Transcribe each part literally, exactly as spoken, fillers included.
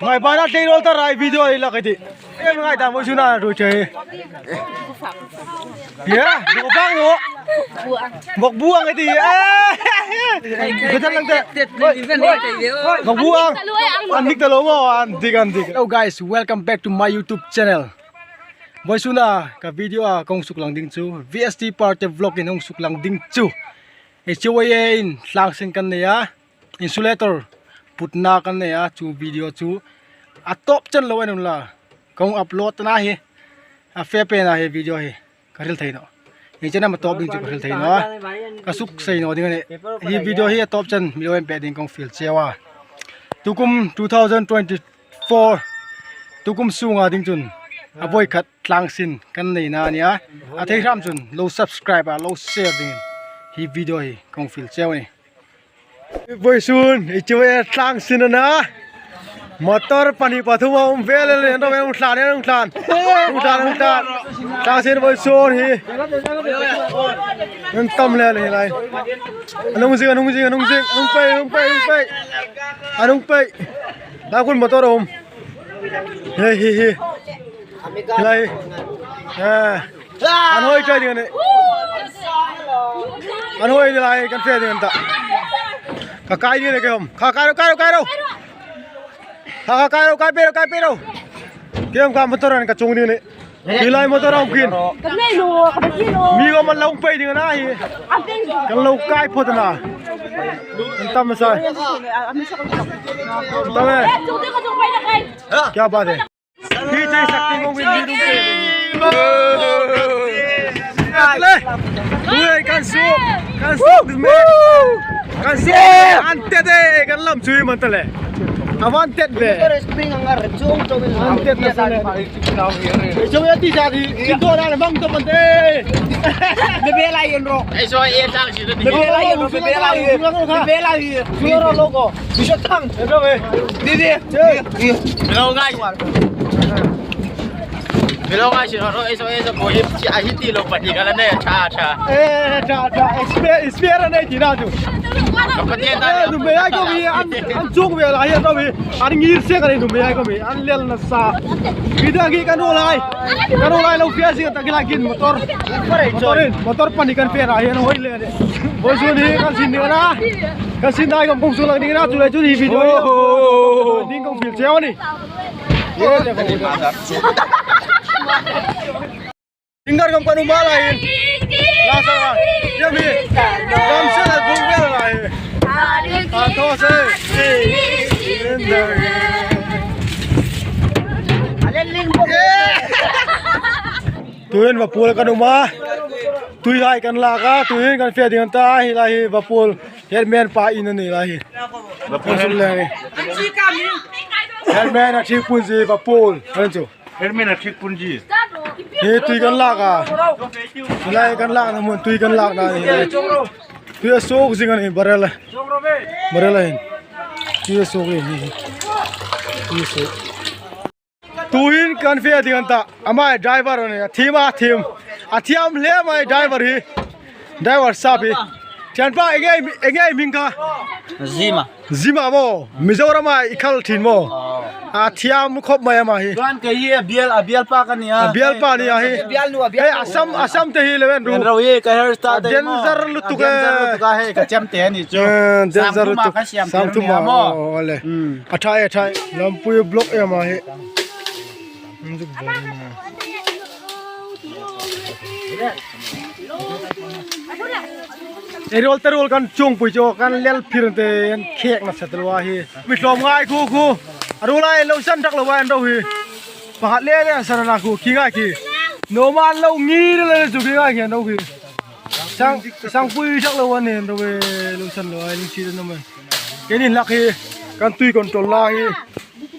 Ngai bana tei rol ta rai video ei la ka ti. Em ngai ta mo suna ro che. Ya, mo bang mo. Bok buang ka ti. Eh. Ka tan lang ta. Bok buang. An dik ta lo mo, an dik, an dik. Hello guys, welcome back to my YouTube channel. Voi suna ka video a kong suk lang ding chu. V S T Party Vlog in hong suk lang ding chu. Ei chu ei in tlang sin kan nei a. Insulator putna kan nei a, chu video chu a tawp chen lo en unla. Kong upload ta na hi. A fe pe na hi video hi. Ka hril thei naw. Hi chen ama tawp ding chu ka hril thei naw. Ka suk sei naw ding a nih. Hi video hi a tawp chen mi lo en pe ding kong fiel cheu a. Tukum two thousand twenty-four. Tukum sunga ding chun. A voi khat tlang sin kan nei na nia. A thei hram chun lo subscribe a, lo share ding. Hi video hi kong fiel cheu a nih. Voi sun, ei chu ei tlang sin a na. Motor pani pathum a um ve le le, hung tlan, hung tlan. Hung tlan, hung tlan. Tlang sin voi sun hi. An tam le le lai. An hung zing, an hung zing, an hung zing. An hung pei, an hung pei, an hung pei. An hung pei. Lai kun motor a um. Hi, hi, hi. Lai. Ah. An hoi kai ding a nih. An hoi ding lai kan fe ding a ni ta. Ka kai ding a nih ke hom. Ka kai ro, kai ro, kai ro. Ka, ka kai ro, kai pei ro, kai pei ro. Ke hom ka motor an ka chung ding a nih. Hi lai motor a hung kin. Mi ko man lo pei ding a na hi. Kan lo kai phot a na. An tam sa. An tam e. Kya baat hai? Hi thei sak ding hong win ding. Le. Ui, kan suk. Kan suk me. Kan suk. An tet e, kan lam chui man ta le. A van tet ve. An tet na sa le. Ei, so ya ti sa di. Kin to na le mang to man te. Be be lai en ro. Ei, so e sang si di. Be be lai en ro, be be lai en. Be be lai en. Su ro lo ko. Bisa tang. Ero e. Di, di. Di, di. Hello, guys. Hello, guys. Ero, eso, eso, boy. Ahi ti lo pati kala ne, cha, cha. Eh, cha, cha. Experience, experience ne ti na tu. Kapati ta. Eh, tu me ai ko bi an, an chung be la ya to bi. An ngir se ka ni tu me ai ko bi. An lel na sa. Bi da ki kan ro lai. Kan ro lai lo fia si ta ki la kin motor. Motor in, motor pani kan fe ra hi an hoi le. Voi sun hi kan sin ni na. Kan sin dai kong kong su lang ding a na, chu le chu hi video. Oh. Ding kong fiel cheu a nih. Ding dar kong panu ma lai. La sa la. Ye mi. Kam se la bung be lai. A to se. Tuhin va pul kan um a. Tuihai kan lak a. Tuhin kan fe ding ta. Hi lai hi va pul. Headman pa in a ni lai hi. Headman a thik pun zie va pul. Kan chu. Headman a thik pun zie. Hi tui kan lak a. Hi lai kan lak na mun tui kan lak na ni lai. Tui a suk zing a ni barrel. Barrel a hin. Tui a suk hi. Tui a suk. Tuhin kan fe ding an ta. Ama driver ni, a thiem a thiem. A thiam hle mai driver hi. Driver sap hi. Thian pa, enge, enge hming kha? Zima. Zima maw. Mizoram a i khal thin maw. A thiam khop mai ama hi. Tuan ka hi a bial, a bial pa ka ni a. A bial pa ni a hi. Bial nu, a bial. Hei, Assam, Assam te hi le ven ru. Ven ru hi ka hairstyle te maw. Danger lutuk e. Danger lutuk a hi ka chem te ni chu. Eh, danger lutuk. Sam thum a ka siam te ni a maw. Oh, ole. Hmm. A thai, a thai. Lampui block e ama hi. Ei rol te rol kan chung pui chu kan lel phir te an khek na sa te lo hi. Mi hlawm ngai khu khu. A rol ai lo san thak lo an ro hi. Pakhat le le san na khu khi ngai khi. No man lo ngi le le chu khi ngai khi an ro hi. Sang, sang pui thak lo an ne ro ve lo san lo ai ling si no man. Keini lak hi kan tui control la hi.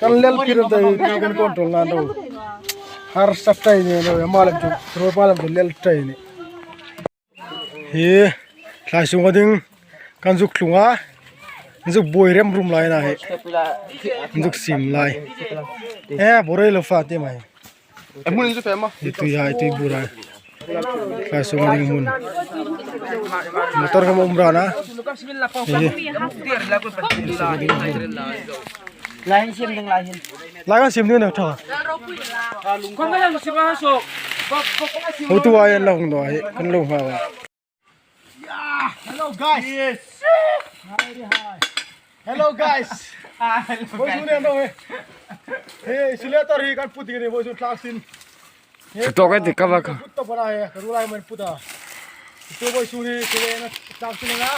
Kan lel phir te hi kan control na ro. Har sap tai ni ro, ma lem chu, ro pa lem chu lel tai ni. Hi, thlai sung a ding kan zuk tlung a. Zuk buoi rem rum lai na hi. Zuk sim lai. Eh, borei lo fa te mai. Hi tui hai, tui bur hai. Thlai sung a ding hmun. Motor ka um ra na. Hi. Lai hin sim ding, lai hin. Lai kan sim ding na tha. Kong ka lang sim a so. Hotu ai an la hung dawk hi, kan lo hma. Hello guys. Yes. Hello guys. Boys, hung ni an dawk hi. Hey, insulator hi kan put ding ni, boys, tlak sin. Chu tawk e ti ka va ka. Put to para he, ka ruolhai man put a. Chu boys, hung ni, chu le na tlak sin na.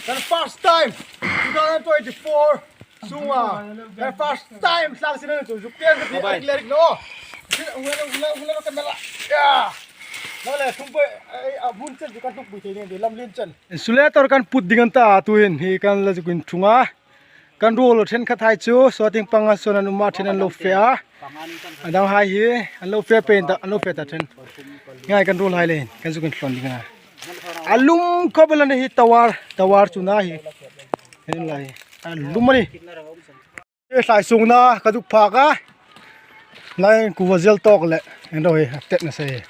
Kan first time, two thousand twenty-four. Sunga. Kan first time tlak sin na chu zuk ten ka ti a clear lo. Sin, hung le, hung le, hung le ka mela. Ya. Lo le, thum poi, ai, a bun chen chu kan thuk bui thei ni, lam lien chen. Insulator kan put ding an ta, tu hin hi kan la zuk inthung a. Kan ruol lo ṭhenkhat hai chu, saw tieng panga saw an um a, ṭhen an lo fe a. A dang hai hi, an lo fe pei ta, an lo fe ta ṭhen. Ngai kan ruolhai le, kan zuk inthlawn ding a. A lum khawp el a ni hi tower, tower chu na hi. Hin lai, a lum a ni. He thlai sungna ka zuk phak a. Lai kuva zel tawk le. En ro hi, a tet na se.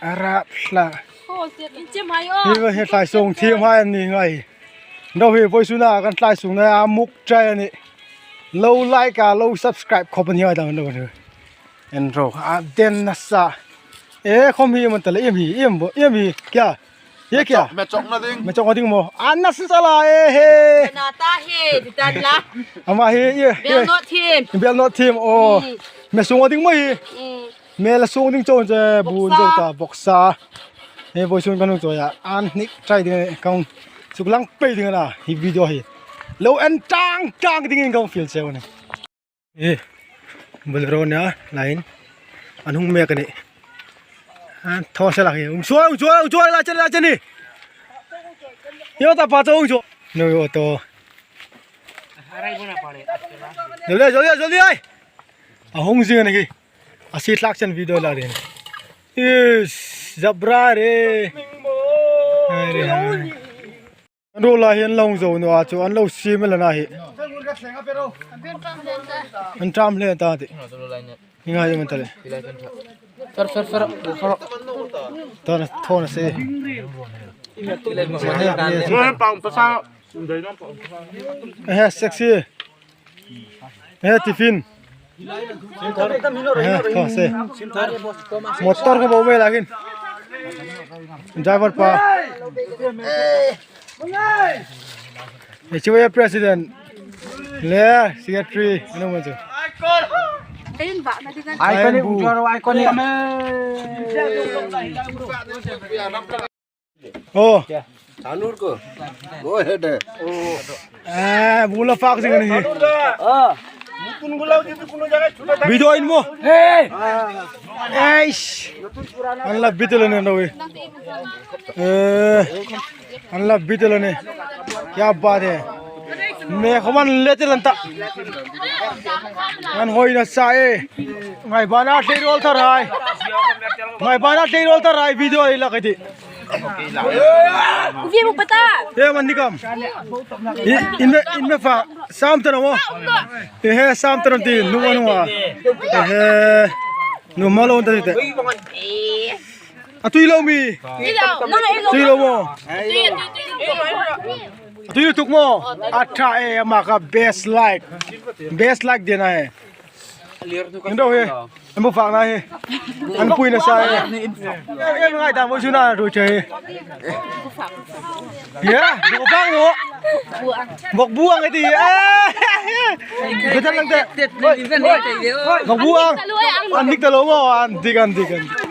A rap hla. Ho, tet in che mai o. Hi va he thlai sung thiam hai an ni ngai. Ro hi voisun a kan thlai sungna a muk ṭai a ni. Lo like a, lo subscribe khawp an hi ai dam ro hi. En ro, a den nasa. E, khawm hi man ta le, em hi, em bo, em hi, kya? Ye kya? Me chok na ding. Me chok na ding maw. A nasa sala, e he. Na ta he, di tan la. Ama hi, ye, ye. Bel not him. Bel not him, oh. Mm. Me sung a ding maw hi. Mm. Me la sung ding chon che, bun zo ta, boksa. He voisun kan hung chawi a. An hnik ṭai ding, kan zuk lang pei ding a na, hi video hi. Lo en tang tang dingin kan fiel cheu a ni. E, Bolero nia, lai hin. An hung mek a ni. An thaw se la hi. Hung chawi, hung chawi, hung chawi, la chen, la chen ni. Yo ta pa to hung chawi. No, yo to. Joldi, joldi, joldi, ai. A hung zing a ni hi. A si tlak chen video la rin. Is, zabra re. Ai re, ai. An ruolhai hi an lo hung zo naw a chu, an lo sim el a na hi. An ṭam hle ta ti. Hi ngai man ta le. Sir, sir, sir, sir. Thaw na, thaw na se. He, sexy. He, tiffin. He, thaw se. Motor ka bo mai la hin. Driver pa. He chu president. Le secretary. Ano mo chu. Iconic, iconic. Oh. Tanur ko. Go ahead. Eh, bula fak sing ni. Ah. Video in mo. Hey. Eish. An la video le ni. Eh. An la video le ni. Kya baat hai. Me khawm an le tel an ta. An hoi nasa e. Ngaibana hlei ruol thar hai. Ngaibana hlei ruol thar hai video ei la ka ti. Uvi mu pata. E man ni kam. I, in me, in me fa. Sam ta na mo. E he sam ta na ti. Nu ma nu ma. E he. Nu ma lo ta ti te. A tui lo mi. Tui lo. Nang ei lo. Tui lo mo. Tui, tui, tui, tui, tui. A tui lo tuk mo. A ṭha e, ama ka best like. Best like de na he. Kan do he. An bu fak na he. An pui na sa he. Em ngai ta mo chu na ro che he. Ya, bu fak mo. Bok buang e ti. Eh. Betul lang te. Bok buang. An dik ta lo mo, an dik, an dik, an dik.